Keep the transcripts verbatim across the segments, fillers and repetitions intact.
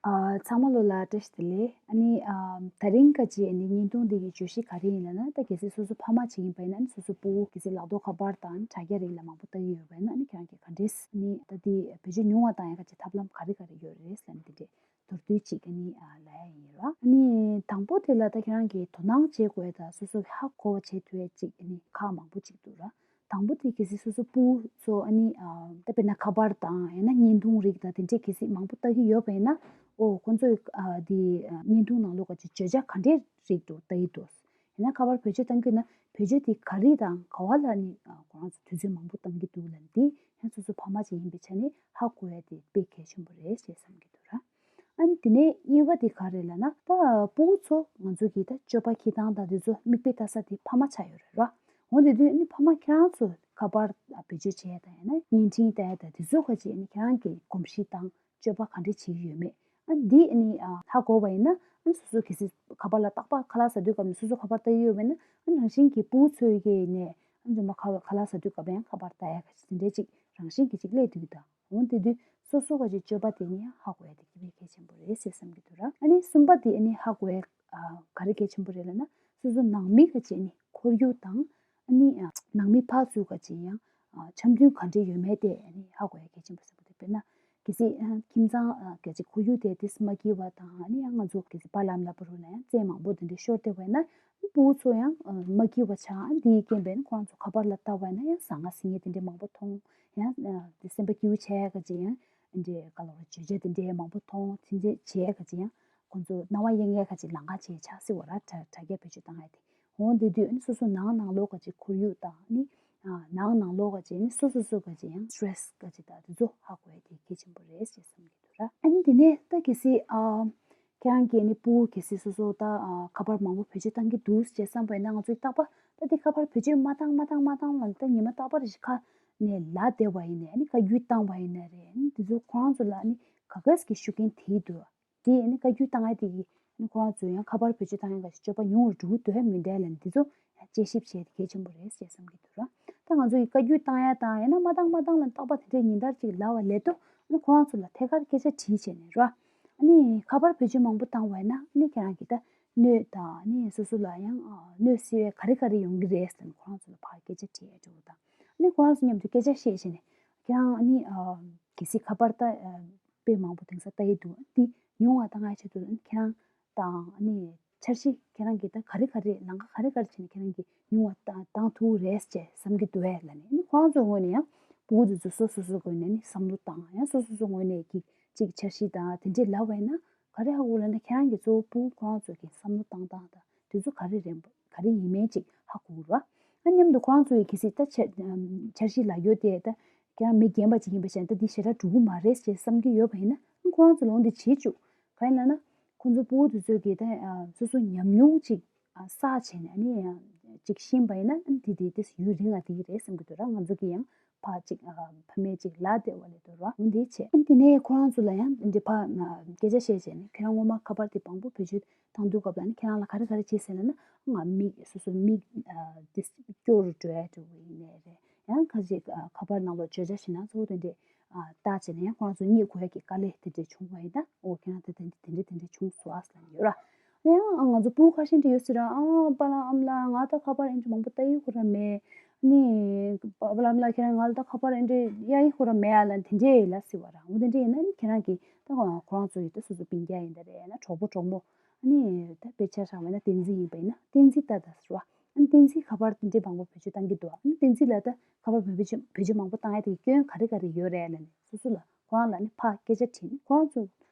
ཨ། ཚང་མ་ལོ་ལ་བཀྲ་ཤིས་བདེ་ལེགས། ཨ་ནི་ཨ། ད་རིང་ག་ཅི་ཨ་ནི་བརྙན་ཐུང་འདི་གི་བརྗོད་གཞི་ག་རེ་ཡིན་ལབ་ན། ད་གལ་སྲིད་སོ་སོ་ཕ་མ་ཅིག་ཡིན་པ་ཡིན་ན། ཨ་ནི་སོ་སོ་སྤུ་གུ་གལ་སྲིད་ལག་ཐོག་ཁ་པར་དང་དྲ་རྒྱ་རིགས་ལ་མང་པོ་ལྟ་གི་ཡོད་པ་ཡིན་ན། ཨ་ནི་ཁྱེད་རང་གིས་ག་འདྲས་ཨ་ནི་ད་འདི་བེད་སྤྱོད་ཉུང་བ་བཏང་ཡ་ག་ཅི་ཐབས་ལམ་ག་རེ་ག་རེ་ཡོད་རེད་ལབ་ནི་འདི་འདྲས་མདོར་བསྡུས་ཅིག་ཨ་ནི་ཨ། ལབ་ཡ་ཡིན་ར། ཨ་ནི་དང་པོ་དེ་ལ་ད་ཁྱེད་རང་གིས་དོ་སྣང་བྱེད་དགོས་ཡ་དང་སོ་སོ་ཧ་གོ་བ་བྱེད་ཐུབ་ཡ་ཅིག་ཨ་ནི་ཁག་མང་པོ་ཅིག་འདུག་ར། དང་པོ་དེ་གལ་སྲིད་སོ་སོ་སྤུ་གུ་ཚོ་ཨ་ནི་ཨ། ད་དཔེར་ན་ཁ་པར་དང་ཡང་ན་བརྙན་ཐུང་རིགས་དང་དེ་འདྲས་གལ་སྲིད་མང་པོ་ལྟ་གི་ཡོད་པ་ཡིན་ན། ཨོ་ཁོང་ཚོས་ཨ། དེ་ཨ། བརྙན་ཐུང་ནང་ལོགས་ག་ཅི་བརྗོད་བྱ་ག་འདྲས་རིགས་འདུག་ལྟ་ཡི་འདུག་ཡང་ན་ཁ་པར་བེད་སྤྱོད་གཏང་གི་ཡོད་ན་བེད་སྤྱོད་དེ་ག་རེ་དང་ག་བ་ལ་ནི་ཨ། ཁོ་རང་ཚོ་དུས་ཚོད་མང་པོ་གཏང་གི་འདུག་ལབ་ནི་དེ་ཡང་སོ་སོ་ཕ་མ་ཅིག་ཡིན་པའི་ཆ་ནས་ཧ་གོ་ཡ་དེ་དཔེ་གལ་ཆེན་པོ་རེད་ཅེས་བསམ་གྱི་འདུག་ར། ཨ་ནི་དེ་ནས་གཉིས་པ་དེ་ག་རེ་ལབ་ན། ད་སྤུ་གུ་ཚོ་ང་ཚོ་གི་ད་སྤྱོད་པ་འཁྱེར་སྟངས་དང་དེ་ཚོ་མིག་དཔེ་ལྟ་ས་དེ་ཕ་མ་ཆགས་ཡོད་རེད་ར། འོ་དེ་དུས་ཨ་ནི་ཕ་མ་ཁྱེད་རང་ཚོ་ཁ་པར་བེད་སྤྱོད་བྱས་དང་ཡང་ན་བརྙན་འཕྲིན་ལྟ་ཡ་དང་དེ་ཚོ་ག་ཅི་ཨ་ནི་ཁྱེད་རང་གི་གོམས་གཤིས་དང་སྤྱོད་པ་ག་འདྲ་བྱེད་ཀྱི་ཡོད་མེད། ཨ་འདི་ཨ་ནི་ཨ། ཧ་གོ་བ་ཡིན་ན་ཨ་ནི་སོ་སོ་གལ་སྲིད་ཁ་པར་ལ་རྟག་པར་ཁ་ལག་ཟ་དུས་སྐབས་ནས་སོ་སོ་ཁ་པར་ལྟ་ཡི་ཡོད་པ་ཡིན་ན། ཨ་ནི་རང་བཞིན་གྱིས་སྤུ་གུ་ཚོའི་གི་ནས་ཨ་ནི་ཁ་ཁ་ལག་ཟ་དུས་སྐབས་ཡང་ཁ་པར་ལྟ་ཡ་ག་ཅི་དེ་འདྲའི་ཅིག་རང་བཞིན་གྱིས་ཅིག་སླེབས་འདུག་ད། འོ་དེ་དུས་སོ་སོ་ག་ཅིག་སྤྱོད་པ་དེ་ནི་ཧ་གོ་ཡ་དེ་གི་དཔེ་གལ་ཆེན་པོ་རེད་ཟེར་བསམ་གྱི་འདུག་ར། ཨ་ནི་གསུམ་པ་དེ་ཨ་ནི་ཧ་གོ་ཡ་ཨ། ག་རེ་གལ་ཆེན་པོ་རེད་ལབ་ན། སོ་སོ་ནང་མི་ག་ཅིག་ཨ་ནི་ཁོར་ཡུག་དང་ཨ་ནི་ཨ། ནང་མི་ཕར་ཚུར་ག་ཅིག་ཡང་ཨ། འཆམ་མཐུན་ག་འདྲ་ཡོད་མེད་དེ་ཨ་ནི་ཧ་གོ་ཡ་གལ་ཆེན་པོ་ཟེར་བ་དེ། དཔེར་ན་གལ་སྲིད་ཨ། ཁྱིམ་ཚང་ཨ། ག་ཅིག་ཁོར་ཡུག་དེ་དེ་མ་སྐྱིད་པ་དང་ཨ་ནི་ཡང་ང་ཚོ་གལ་སྲིད་པཱ་ལགས་ཨ་མ་ལགས་བར་ལ་ཡང་རྩེད་མང་པོ་དེ་འདྲ་ཤོར་བསྡད་པ་ཡིན་ན། སྤུ་གུ་ཚོ་ཡང་ཨ། མ་སྐྱིད་པ་ཆགས། ཨ་འདིའི་རྐྱེན་པས་ནི་ཁོ་རང་ཚོ་ཁ་པར་ལ་ལྟ་བ་ཡིན་ན་ཡང་ཟ་ང་ཟིང་ངེ་དེ་འདྲ་མང་པོ་མཐོང་། ཡང་ཨ། དེ་སེམས་པ་སྐྱིད་པོ་བྱས་ག་ཅིག་ཡང་འདྲའི་ག་ལ་བར་བརྗོད་བྱ་དེ་འདྲའི་མང་པོ་མཐོང་། དེ་འདྲ་བྱས་ག་ཅིག་ཡང་ཁོ་ཚོ་རྣ་བ་གཡེང་ཡས་ག་ཅིག་ལང་ཀ་བྱས་ཆགས་སྲིད་པ་ར། དྲ་དྲ་རྒྱ་བེད་སྤྱོད་བཏང་ཡས་དེ། འོ་དེ་དུས་ཨ་ནི་སོ་སོ་ནང་ནང་ལོགས་ག་ཅིག་ཁོར་ཡུག་དང་ཨ་ནི་ཨ། ནང་ནང་ལོགས་ག་ཅིག་ཨ་ནི་སོ་སོ་སོ་ག་ཅིག་ཡང་སི་ཊེ་རེ་སི་ག་ཅིག་དང་དེ་ཚོ་ཧ་གོ་ཡས་དེ་གལ་ཆེན་པོ་རེད་ཅེས་བསམ་གྱི་འདུག་ར། ཨ་ནི་དེ་ནས་ད་གལ་སྲིད་ཨ། ཁྱེད་རང་གིས་ནི་སྤུ་གུ་གལ་སྲིད་སོ་སོ་ད་ཨ། ཁ་པར་མང་པོ་བེད་སྤྱོད་བཏང་གི་འདུག་ཅེས་བསམ་པ་ཡིན་ན། ང་ཚོས་རྟག་པར་ད་དེ་ཁ་པར་བེད་སྤྱོད་མ་བཏང་མ་བཏང་མ་བཏང་ལབ་ནས་ད་ཉི་མ་རྟག་པར་ཞིག་ཁ་ནས་ལབ་བསྡད་པ་ཡིན་ནའི་ཨ་ནི་བཀའ་བཀྱོན་བཏང་བ་ཡིན་ན་རེད། ཨ་ནི་དེ་ཚོ་ཁོ་རང་ཚོ་ལ་ཨ་ནི་ག་གས་ཀྱི་ཤུགས་རྐྱེན་ཐེབས་འདུག་དེ་ཨ་ནི་བཀའ་བཀྱོན་བཏང་ཡ་དེ་གིས་ཨ་ནི་ཁོ་རང་ཚོ་ཡང་ཁ་པར་བེད་སྤྱོད་བཏང་ཡ་ག་ཞིག་སྤྱོད་པ་ཉུང་རུ་འགྲོ་གི་འདུག་ཨེ་མི་འདྲ་ལབ་ནས་དེ་ཚོ་དཔྱད་ཞིབ་བྱས་ཏེ་གལ་ཆེན་པོ་རེད་ཅེས་བསམ་གྱི་འདུག་ར། ད་ང་ཚོ་ཡིས་བཀའ་བཀྱོན་བཏང་ཡ་དང་ཡང་ན་མ་བཏང་མ་བཏང་ལ་རྟག་པར་དེ་འདྲའི་ཉིན་ལྟར་ཅིག་ལབ་པ་ལས་ལྡོག་ཨ་ནི་ཁོ་རང་ཚོ་ལ་ཐད་ཀར་སྐད་ཆ་དྲིས་བྱས་ནས་ར། ཨ་ནི་ཁ་པར་བེད་སྤྱོད་མང་པོ་བཏང་བ་ཡིན་ན་ཨ་ནི་ཁྱེད་རང་གིས་ད་གནོད་དང་ཨ་ནི་སོ་སོ་ལ་ཡང་ཨ་གནོད་སེལ་བའི་ག་རེ་ག་རེ་ཡོང་གི་རེད་ཟེར་ནས་ཁོ་རང་ཚོ་ལ་ཕར་སྐད་ཆ་དྲིས་ཡ་འགྲོ་དང་། ཨ་ནི་ཁོ་རང་ཚོ་མཉམ་དུ་སྐད་ཆ་བཤད་བྱས་ནས་ཁྱེད་རང་ཨ་ནི་ཨ་གལ་སྲིད་ཁ་པར་ད་ཨ་དཔེ་མང་པོ་དེང་སང་ལྟ་ཡི་འདུག་འདི་ཉུང་བ་བཏང་ཡ་ཆེད་དུ་ཨ་ནི་ཁྱེད་རང་དང་ཨ་ནི་འཆར་གཞི་ཁྱེད་རང་གིས་ད་ག་རེ་ག་རེ་ལམ་ཁ་ག་རེ་ག་རེ་བྱས་ནས་ཁྱེད་རང་གིས་ཉུང་བ་བཏང་བཏང་ཐུབ་རེད་ཅེས་བསམ་གྱི་འདུག་ཨེ་ལབ་ནས། ཨ་ནི་ཁོ་རང་ཚོའི་ངོས་ནས་ཡང་སྤུ་གུ་དེ་ཚོ་སོ་སོ་སོ་སོའི་ངོས་ནས་ནི་བསམ་བློ་བཏང་། ཡང་སོ་སོ་སོའི་ངོས་ནས་གི་ཅིག་འཆར་གཞི་དང་དེ་འདྲས་ལབ་པ་ཡིན་ན་ག་རེ་ཧ་གོ་ལབ་ན། ཁྱེད་རང་གིས་གཙོ་བོ་སྤུ་གུ་ཁོ་རང་ཚོ་གི་བསམ་བློ་བཏང་སྟངས་དང་དེ་ཚོ་ག་རེ་རེད་ག་རེ་ཡིན་མིན་ཅིག་ཧ་གོ་གི་རེད་བ། ཨ་མཉམ་དུ་ཁོ་རང་ཚོ་ཡི་གལ་སྲིད་ད་འཆར་འཆར་གཞི་ལབ་ཡོད་དེ་ད་ཁྱེད་རང་མི་རྒན་པ་ཅིག་ཡིན་པའི་ཆ་ནས་ད་འདི་ཞེ་དྲག་འགྲོ་གི་མ་རེད་ཅེས་བསམ་གྱི་ཡོད་པ་ཡིན་ན། ཨ་ཁོ་རང་ཚོ་ལ་འོ་འདི་བྱེད་བཅུག་གང་ཡིན་ལབ་ན། ཁོང་ཚོ་སྤུ་གུ་དེ་ཚོས་ཀྱིས་ད་ཨ་སོ་སོ་ཉམས་མྱོང་ཅིག་ཨ་བསགས་བྱས་ནས་ཨ་ནི་ཡང་ཅིག་ཤེས་པ་ཡིན་ན། ཨ་ནི་དེ་དེ་དེ་ཡུན་རིང་ང་དེ་གི་རེད་བསམ་གྱི་འདུག་ར། ང་ཚོ་གིས་ཡང་ཕ་ཅིག་ཨ་ཕ་མས་ཅིག་ལབ་བསྡད་པ་ལས་དོ་ར། འོ་འདི་བྱས། ཨ་ནི་དེ་ནས་ཁོ་རང་ཚོ་ལ་ཡང་འདི་ཕ་ཨ་སྐད་ཆ་བཤད་བྱས་ནས་ཁྱེད་རང་སྔོན་མ་ཁ་པར་དེ་མང་པོ་བེད་སྤྱོད་བཏང་དུས་སྐབས་ལ་ནི་ཁྱེད་རང་ལ་ག་རེ་ག་རེ་བྱས་ཟེར་ལབ་ན། ང་མིག་སོ་སོ་མིག་ཨ་དེ་སྐྱོ་རུ་འགྲོ་ཡ་འགྲོ་གི་ཡིན་ནའི་རེད། ཡང་ཁ་ཅིག་ཨ་ཁ་པར་ནང་ལོགས་བརྗོད་བྱ་ཞིག་ན་གཙོ་བོ་དེ་འདྲས་ཨ་བལྟས་བྱས་ནས་ཡང་ཁོ་རང་ཚོ་རྙེད་དགོས་ཡ་གི་དཀའ་ལས་དེ་འདྲས་བྱུང་བ་ཡིན་ན། འོ་ཁྱེད་རང་ད་དེ་འདྲས་དེ་འདྲས་དེ་འདྲས་བྱུང་སོང་ཨ་ཟེར་ལབ་ཡོད་ར། ཡང་ང་ཚོ་སྤུ་གུ་ཁ་ཤས་འདྲ་ཡོད་སྲིད་ར། ཨ་པཱ་ལགས་ཨ་མ་ལགས་ང་ད་ཁ་པར་ཨེ་འདྲ་མང་པོ་ལྟ་ཡི་ཁོ་ར་མེད། ནི་པཱ་ལགས་ཨ་མ་ལགས་ཁྱེད་རང་ང་ལ་ད་ཁ་པར་ཨེ་འདྲ་གཡར་ཡི་ཁོ་ར་མེད་ཨ་ལབ་དེ་འདྲས་ལབ་སྲིད་པ་ར། འོ་དེ་འདྲས་ཡིན་ན་ནི་ཁྱེད་རང་གིས་ད་ཁོ་རང་ཚོ་ཡི་ད་སོ་སོ་སྤུན་ཀྱག་ཡིན་ད་རེད། ཡང་ན་གྲོགས་པོ་གྲོགས་མོ། ཨ་ནི་ད་དཔེ་ཆ་བཞག་པ་ཡིན་ན་བསྟན་འཛིན་ཡིན་པ་ཡིན་ན་བསྟན་འཛིན་ལྟ་ད་ཟེར་བ། ཨ་ནི་བསྟན་འཛིན་ཁ་པར་དེ་འདྲས་མང་པོ་བེད་སྤྱོད་བཏང་གི་འདུག་ཨ་ནི་བསྟན་འཛིན་ལ་ད་ཁ་པར་བེད་སྤྱོད་བེད་སྤྱོད་མང་པོ་བཏང་ཡ་དེ་གི་སྐྱོན་ག་རེ་ག་རེ་ཡོད་རེད་ལབ་ནས་སོ་སོ་ལ་ཁོ་རང་ལ་ནི་ཕར་སྐད་ཆ་དྲིས་ནས་ཁོ་རང་ཚོ་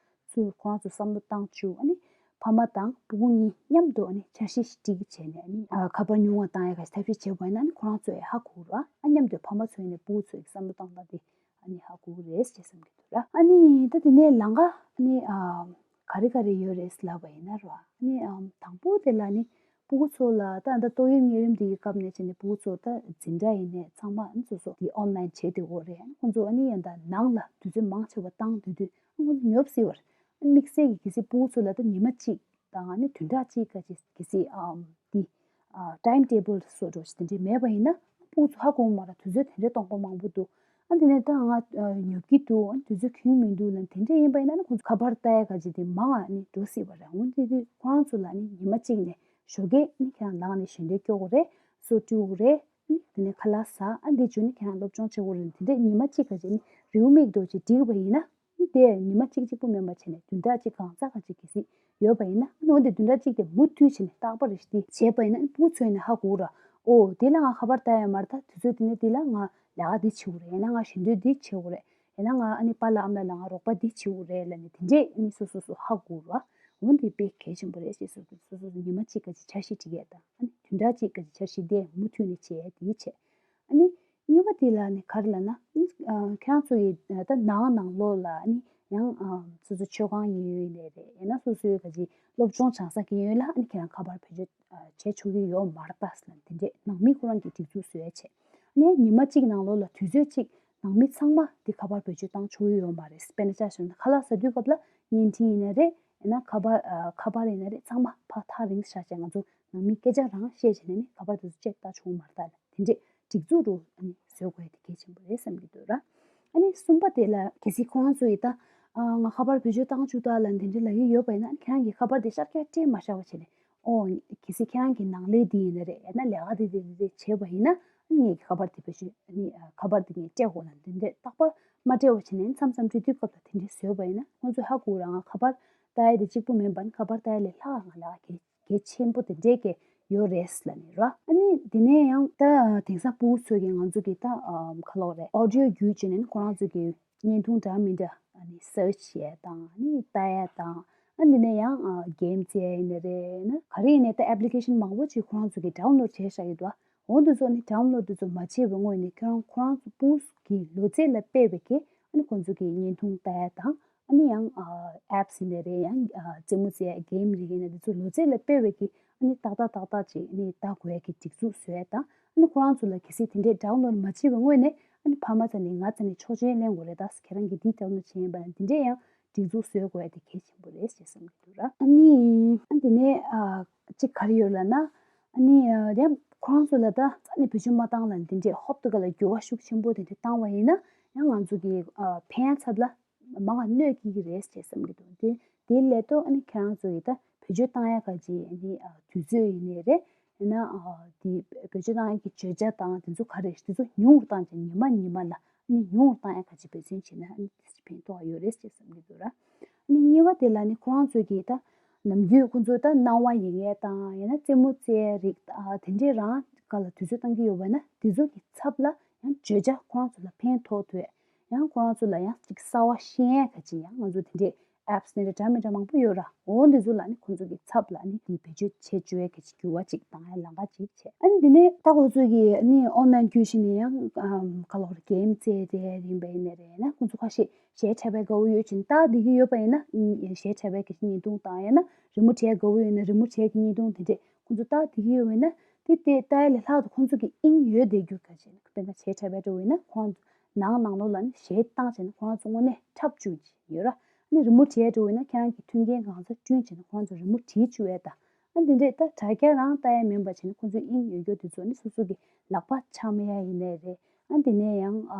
ཚུར་ཁོ་རང་ཚོ་བསམ་བློ་བཏང་བཅུག་ཨ་ནི་ཕ་མ་དང་སྤུ་གུ་གཉིས་མཉམ་དུ་ཨ་ནི་འཆར་གཞི་ཞིག་སྒྲིག་བྱས་ནས་ཨ་ནི་ཨ་ཁ་པར་ཉུང་བ་བཏང་ཡ་ག་ཞིག་ཐབས་ཤེས་བྱས་པ་ཡིན་ན་ཨ་ནི་ཁོ་རང་ཚོ་ཡི་ཧ་གོ་ར། ཨ་མཉམ་དུ་ཕ་མ་ཚོ་ཡིན་ནས་སྤུ་གུ་ཚོ་ཡི་བསམ་བློ་བཏང་སྟངས་དེ་ཨ་ནི་ཧ་གོ་གི་རེད་ཅེས་བསམ་གྱི་འདུག་ར། ཨ་ནི་ད་དེ་ནས་ལམ་ཁ་ཨ་ནི་ཨ་ག་རེ་ག་རེ་ཡོད་རེད་ལབ་པ་ཡིན་ན་ར། ཨ་ནི་ཨ་དང་པོ་དེ་ལ་ནི་སྤུ་གུ་ཚོ་ལ་ད་ད་ཏོག་དབྱིབས་གཉན་རིམས་དེ་གི་སྐབས་ནས་བྱས་ནས་སྤུ་གུ་ཚོ་ད་འཛིན་གྲྭ་ཡིན་ནས་ཚང་མ་ཨ་ནི་སོ་སོ་དེ་ཨོན་ལན་བྱེད་དེ་འོ་རེད། ཨ་ནི་ཁོང་ཚོ་ཨ་ནི་ཡང་ད་ནང་ལ་དུས་ཚོད་མང་ཆེ་བ་བཏང་དུས་དུས་ཨ་ཁོང་ཚོ་ཉོབ་སྲིད་པ་རེད། ཨ་ནི་དམིགས་བསལ་གྱི་གལ་སྲིད་སྤུ་གུ་ཚོ་ལ་ད་ཉི་མ་གཅིག་དང་ཨ་ནི་བདུན་ཕྲག་གཅིག་ག་ཅིག་གལ་སྲིད་ཨམ་འདི་ཨ་ཊའིམ་ཊེ་བལ་སོགས་འདྲ་ཞིག་དེ་འདྲས་མེད་པ་ཡིན་ན་སྤུ་གུ་ཚོ་ཧ་གོ་མ་ར། དུས་ཚོད་དེ་འདྲས་གཏོང་དགོས་མང་པོ་འདུག་ཨ་དེ་ནས་ད་ང་ཉོབ་ཀྱི་འདུག་ཨ་དུས་ཚོད་གྱོན་མི་འདུག་ལབ་དེ་འདྲས་ཡིན་པ་ཡིན་ན་ནི་ཁོང་ཚོ་ཁ་པར་ལྟ་ཡ་ག་ཅིག་དེ་མང་ང་ནི་འགྲོ་སྲིད་པ་རེད། འོན་ཏེ་དུས་ཁོ་རང་ཚོ་ལ་ནི་ཉི་མ་གཅིག་ནས་ཞོགས་ཀས་ནི་ཁྱེད་རང་ལངས་ནས་ཞལ་འདོན་སྐྱོར་དགོས་རེད། སོ་བཀྲུ་དགོས་རེད། ཨ་ནི་དེ་ནས་ཁ་ལག་ཟ། ཨ་འདི་བྱུང་ནི་ཁྱེད་རང་སློབ་སྦྱོང་བྱེད་དགོས་རེད། དེ་འདྲས་ཉི་མ་གཅིག་ག་ཅིག་ནི་རེའུ་མིག་འདྲ་ཅིག་བསྒྲིགས་པ་ཡིན་ན། དེ་ཉི་མ་གཅིག་གཅིག་པོ་མིན་པ་བྱས་ནས་བདུན་ཕྲག་གཅིག་གང་ཙམ་ག་ཅིག་གལ་སྲིད་ཡོད་པ་ཡིན་ན། ཨ་ནི་འོན་ཏེ་བདུན་ཕྲག་གཅིག་དེ་མུ་མཐུད་བྱས་ནས་རྟག་པར་རེ་ཞིག་དེ་བྱས་པ་ཡིན་ན། ཨ་ནི་ཕྲུ་གུ་ཚོས་ནི་ཧ་གོ་ར། ཨོ་དེ་ལ་ང་ཁ་པར་ལྟ་ཡ་མ་རེད། ད་དུས་ཚོད་དེ་ནས་དེ་ལ་ང་ལས་ཀ་འདི་བྱེད་དགོས་རེད། ཡང་ན་ང་ཞལ་འདོན་འདི་བྱེད་དགོས་རེད། ཡང་ན་ང་ཨ་ནི་པཱ་ལགས་ཨ་མ་ལགས་ལ་ང་རོགས་པ་འདི་བྱེད་དགོས་རེད་ལབ་ནས་དེ་འདྲས་ཨ་ནི་སོ་སོ་སོ་ཧ་གོ་ར། འོན་ཏེ་དཔེ་གལ་ཆེན་པོ་རེད་ཅེས་སོ་སོ་སོ་ཉི་མ་གཅིག་ག་ཅིག་འཆར་གཞི་སྒྲིག་ཡས་དང་། ཨ་ནི་བདུན་ཕྲག་གཅིག་ག་ཅིག་འཆར་གཞི་དེ་མུ་མཐུད་ནས་བྱས་དེ་བྱས། ཨ་ནི་གཉིས་པ་དེ་ལ་ནི་ག་རེ་ལབ་ན། ཨ་ཁྱེད་རང་ཚོ་ཡི་ད་ནང་ནང་ལོགས་ལ་ཨ་ནི་ཡང་ཨ་སོ་སོ་མཆོད་ཁང་ཡིན་ཡོད་ནས་རེད། ཡང་ན་སོ་སོའི་ག་ཅིག་སློབ་སྦྱོང་སྦྱང་ས་གི་ཡོད་ལ། ཨ་ནི་ཁྱེད་རང་ཁ་པར་བེད་སྤྱོད་བྱེད་ཆོག་གི་ཡོད་མ་རེད་ད་ཟེར་ལབ་དེ་འདྲས་ནང་མི་ཁོ་རང་གིས་སྒྲིག་འཛུགས་བཟོས་བྱས། ཨ་ནི་ཉི་མ་གཅིག་ནང་ལོགས་ལ་དུས་ཚོད་གཅིག་ནང་མི་ཚང་མ་དེ་ཁ་པར་བེད་སྤྱོད་བཏང་ཆོག་གི་ཡོད་མ་རེད། དཔེར་ན་ཆ་བཞག་ན་ཁ་ལག་ཟ་དུས་སྐབས་ལ་བརྙན་འཕྲིན་ཡིན་ན་རེད། ཡང་ན་ཁ་པར་ཨ་ཁ་པར་ཡིན་ན་རེད། ཚང་མ་ཕར་ཐག་རིང་བཞག་བྱས་ང་ཚོ་ནང་མི་སྐད་ཆ་རང་བཤད་བྱས་ནས་ནི་ཁ་པར་དེ་ཚོ་ཅེག་བཏང་ཆོག་གི་མ་རེད་ད་ལབ་དེ་འདྲས་སྒྲིག་འཛུགས་རུ་ཨ་ནི་བཟོ་དགོས་དེ་གལ་ཆེན་པོ་རེད་བསམ་གྱི་འདུག་ར། ཨ་ནི་གསུམ་པ་དེ་ལ་གལ་སྲིད་ཁོ་རང་ཚོ་ཡིས་ད་ཨ་ང་ཁ་པར་བེད་སྤྱོད་བཏང་བཅུག་ད་ལབ་དེ་འདྲས་ལབ་ཀྱི་ཡོད་པ་ཡིན་ན། ཨ་ནི་ཁྱེད་རང་གིས་ཁ་པར་དེ་ཤར་རྒྱག་སྤྲད་མ་བཞག་པ་བྱས་ནས། ཨོ་གལ་སྲིད་ཁྱེད་རང་གི་ནང་ལས་འདི་ཡིན་ན་རེད། ཡང་ན་ལས་ཀ་དེ་དེ་དེ་དེ་བྱས་པ་ཡིན་ན། ཨ་ནི་ངས་ཁ་པར་དེ་བེད་སྤྱོད་ཨ་ནི་ཨ་ཁ་པར་དེ་ངས་སྤྲད་དགོས་ལབ་དེ་འདྲས་རྟག་པར་མ་སྤྲད་པ་བྱས་ནས་མཚམས་མཚམས་སྤྲད་དུས་སྐབས་ལ་དེ་འདྲས་བཟོས་པ་ཡིན་ན། ཁོང་ཚོས་ཧ་གོ་ར། ང་ཁ་པར་ལྟ་ཡ་དེ་གཅིག་པུ་མིན་པ་ནི་ཁ་པར་ལྟ་ཡ་ལས་ལྷག་ང་ལས་ཀ་གལ་གལ་ཆེན་པོ་དེ་འདྲས་ཀྱི་ཡོད་རེད་ལབ་ནས་ར། ཨ་ནི་དེ་ནས་ཡང་ད་དེང་སང་ཕྲུ་གུ་ཚོས་ཀྱིས་ང་ཚོ་གི་ད་ཨམ་ག་ལབ་དགོས་རེད། ཨོ་ཌི་ཡོ་བརྒྱུད་བྱས་ནས་ཁོ་རང་ཚོ་གི་བརྙན་ཐུང་འདྲ་མི་འདྲ་ཨ་ནི་སར་ཆི་བྱས་དང་། ཨ་ནི་ལྟ་ཡ་དང་། ཨ་ནི་དེ་ནས་ཡང་ཨ་གེམ་རྩེ་ཡ་ཡིན་ན་རེད། ན་ག་རེ་ཡིན་ནའི་ད་ཨེབ་ལི་ཀེ་ཤན་མང་པོ་ཅིག་ཁོ་རང་ཚོ་གིས་ཌའུན་ལོཌ་བྱས་བཞག་གི་འདུག་འོ་འདི་ཚོ་ནི་ཌའུན་ལོཌ་འདི་ཚོ་མ་བྱས་པའི་སྔོན་ནས་ཁྱེད་རང་ཁོ་རང་ཚོ་ཕྲུ་གུ་གི་ལོ་ཚད་ལ་དཔག་པའི་གི་ཨ་ནི་ཁོང་ཚོ་གི་བརྙན་ཐུང་ལྟ་ཡ་དང་། ཨ་ནི་ཡང་ཨ་ཨེབ་སི་ཡིན་ནའི་རེད། ཡང་ཨ་རྩེད་མོ་རྩེ་ཡ་གེམ་རིགས་ཡིན་ནའི་འདི་ཚོ་ལོ་ཚད་ལ་དཔག་པའི་གི་ཨ་ནི་ཏག་ཏག་ཏག་ཏག་ཅིག་ཨ་ནི་ལྟ་དགོས་ཡ་གི་སྒྲིག་འཛུགས་བཟོ་ཡ་དང་། ཨ་ནི་ཁོ་རང་ཚོ་ལ་གལ་སྲིད་དེ་འདྲའི་ཌའུན་ལོཌ་མ་བྱས་པའི་སྔོན་ནས་ཨ་ནི་ཕ་མ་རྩ་ནས་ང་རྩ་ནས་ཆོག་མཆན་ལེན་དགོས་རེད། ད་ཁྱེད་རང་གིས་འདི་ཌའུན་ལོཌ་བྱས་ཡིན་པ་ན་དེ་འདྲས་ཡང་སྒྲིག་འཛུགས་བཟོ་དགོས་ཡ་དེ་གལ་ཆེན་པོ་རེད་ཅེས་བསམ་གྱི་འདུག་ར། ཨ་ནི་ཨ་དེ་ནས་ཨ་གཅིག་ག་རེ་ཡོད་ལབ་ན། ཨ་ནི་ཨ་དེ་ཁོ་རང་ཚོ་ལ་ད་རྩ་ནས་བེད་སྤྱོད་མ་བཏང་ལབ་དེ་འདྲས་ཧོབ་ཏེ་ག་ལ་འགྱུར་བ་ཤུགས་ཆེན་པོ་དེ་འདྲས་བཏང་བ་ཡིན་ན་ཡང་ང་ཚོ་གི་ཨ་ཕན་ཡ་ཚབ་ལ་མང་ང་གནོད་སྐྱེལ་གྱི་རེད་ཅེས་བསམ་གྱི་འདུག་དེ་དེ་ལས་ལྡོག་ཨ་ནི་ཁྱེད་རང་ཚོ་ཡིས་ད་བེད་སྤྱོད་བཏང་ཡ་ག་ཅིག་ཨ་ནི་ཨ་དུས་ཚོད་ཡིན་ནའི་རེད། ཡང་ན་ཨ་དེ་བེད་སྤྱོད་བཏང་ཡ་གི་བརྗོད་བྱ་དང་དེ་ཚོ་ག་རེ་རེད། དེ་ཚོ་ཉུང་རུ་བཏང་བྱས་ཉི་མ་ཉི་མ་ལ་ཨ་ནི་ཉུང་རུ་བཏང་ཡ་ག་ཅིག་འབད་བརྩོན་བྱས་ན་ཨ་ནི་དེ་ཕན་ཐོགས་ཡོད་རེད་ཅེས་བསམ་གྱི་འདུག་ར། ཨ་ནི་གཉིས་པ་དེ་ལ་ནི་ཁོ་རང་ཚོས་ཀྱིས་ད་ནམ་རྒྱུན་ཁོ་ཚོ་ད་སྣང་བ་ཡེངས་ཡས་དང་ཡང་ན་རྩེད་མོ་རྩེ་ཡས་རིགས་ད་དེ་འདྲས་རང་ག་ལ་དུས་ཚོད་བཏང་གི་ཡོད་པ་ན་དེ་ཚོ་གི་ཚབ་ལ་ཡང་བརྗོད་བྱ་ཁོ་རང་ཚོ་ལ་ཕན་ཐོགས་ཐུབ་ཡས། ཡང་ཁོ་རང་ཚོ་ལ་ཡང་ཅིག་གསར་བ་ཤེས་ཡས་ག་ཅིག་ཡང་ང་ཚོ་དེ་འདྲས་ཨེབ་སི་དེ་འདྲས་འདྲ་མི་འདྲ་མང་པོ་ཡོད་ར། འོ་འདི་ཚོ་ལ་ནི་ཁོ་ཚོ་གི་ཚབ་ལ་ནི་དེ་བེད་སྤྱོད་བྱེད་བཅུག་ཡས་ག་ཅིག་འགྱུར་བ་ཅིག་བཏང་ཡས་ལམ་ཁ་ཅིག་བྱས། ཨ་ནི་དེ་ནས་ད་ཁོ་ཚོ་གི་ནི་ཨོན་ལན་བརྒྱུད་བྱས་ནས་ཡང་ཨམ་ག་ལབ་དགོས་རེད། གེམ་རྩེ་དེ་ཡིན་པ་ཡིན་ནའི་རེད། ཡང་ན་ཁོ་ཚོ་ཁ་ཤས་གཞས་འཁྲབ་པའི་དགའ་བོ་ཡོད་ཅིང་ད་བསྡད་ཀྱི་ཡོད་པ་ཡིན་ན། གཞས་འཁྲབ་པའི་གི་བརྙན་ཐུང་དང་ཡང་ན་རི་མོ་བྲིས་དགའ་བོ་ཡོད་ན་རི་མོ་བྲིས་ཀྱི་བརྙན་ཐུང་དེ་འདྲས་ཁོང་ཚོ་ལྟ་བསྡད་ཀྱི་ཡོད་པ་ཡིན་ན། དེ་དེ་ལྟ་ཡ་ལས་ལྷག་ཏུ་ཁོང་ཚོ་གི་དབྱིངས་ཡོད་བསྡད་རྒྱུ་ག་ཅིག་དཔེར་ན་གཞས་འཁྲབ་པའི་འདྲ་བོ་ཡིན་ན་ཁོང་ཚོ་ནང་ནང་ལོགས་ལ་ནི་གཞས་བཏང་བྱས་ན་ཁོ་རང་ཚོ་དངོས་གནས་འཁྲབ་བཅུག་ཡོད་ར། ཨ་ནི་རི་མོ་བྲིས་འདྲ་བོ་ཡིན་ན་ཁྱེད་རང་གི་མཐུན་རྐྱེན་གང་ཚ་བསྐྲུན་བྱས་ན་ཁོ་རང་ཚོ་རི་མོ་བྲིས་བཅུག་ཡས་དང་། ཨ་འདི་འདྲས་ད་དྲ་རྒྱ་རང་ལྟ་ཡ་མིན་པ་བྱས་ན་ཁོང་ཚོའི་དབྱིངས་ཡོད་རྒྱུ་དེ་ཚོ་ནི་སོ་སོ་གི་ལག་པ་འཆང་ཡ་ཡིན་ནའི་རེད། ཨ་འདི་ནས་ཡང་ཨ་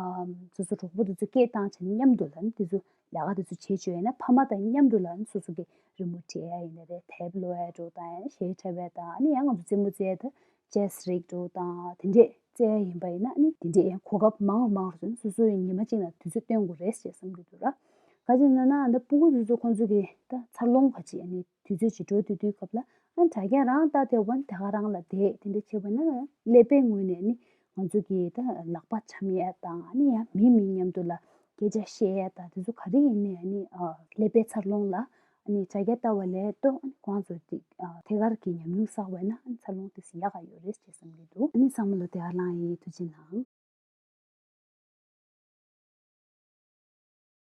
སོ་སོ་གྲོགས་པོ་དེ་ཚོ་སྐད་བཏང་བྱས་ན་མཉམ་དུ་ལ་ནི་དེ་ཚོ་ལས་ཀ་དེ་ཚོ་བྱེད་བཅུག་ཡས་ན་ཕ་མ་དང་མཉམ་དུ་ལ་ནི་སོ་སོ་གི་རི་མོ་བྲིས་ཡ་ཡིན་ནའི་རེད། དེབ་ཀློག་ཡ་འདྲ་བོ་དང་ཡང་ན་གཞས་འཁྲབ་ཡ་དང་། ཨ་ནི་ཡང་ང་ཚོ་རྩེད་མོ་རྩེ་ཡ་དང་ཅེ་སི་རིགས་འདྲ་བོ་དང་དེ་འདྲས་རྩེ་ཡ་ཡིན་པ་ཡིན་ན་ཨ་ནི་དེ་འདྲས་ཡང་གོ་སྐབས་མང་རུ་མང་རུ་སོང་ན་སོ་སོ་ཡི་ཉི་མ་གཅིག་ནང་དུས་ཚོད་སྟོན་དགོས་རེད་ཅེས་བསམ་གྱི་འདུག་ར། ག་ཅི་ན་ན་འདི་ཕྲུ་གུ་དེ་ཚོ་ཁོང་ཚོ་གི་ད་འཚར་ལོངས་ག་ཅིག་ཨ་ནི་དུས་ཚོད་ཅིག་འགྲོ་དུས་དུས་སྐབས་ལ་ཨ་དྲ་རྒྱ་རང་ལྟ་དེ་བ་ནི་དེ་ག་རང་ལ་བསྡད་དེ་འདྲ་བྱས་པ་ན་ཀླད་པའི་ངོས་ནས་ནི་ང་ཚོ་གི་ད་ལག་པ་འཆང་ཡས་དང་ཨ་ནི་ཡང་མི་མི་མཉམ་དུ་ལ་སྐད་ཆ་བཤད་ཡས་དང་དེ་ཚོ་ག་རེ་ཡིན་ནའི་ཨ་ནི་ཀླད་པའི་འཚར་ལོངས་ལ་ཨ་ནི་དྲ་རྒྱ་ལྟ་བ་ལས་ལྡོག་ཨ་ནི་ཁོང་ཚོ་ཏིག་ཐད་ཀར་གྱི་ཉམས་མྱོང་བསགས་པ་ན་ཨ་ནི་འཚར་ལོངས་ཏིག་ཙམ་ཡག་ག་ཡོད་རེད་ཅེས་བསམ་གྱི་འདུག་ཨ་ནི་ཚང་མ་ལ་དེ་ག་རང་ཡིན། ཐུགས་རྗེ་གནང་།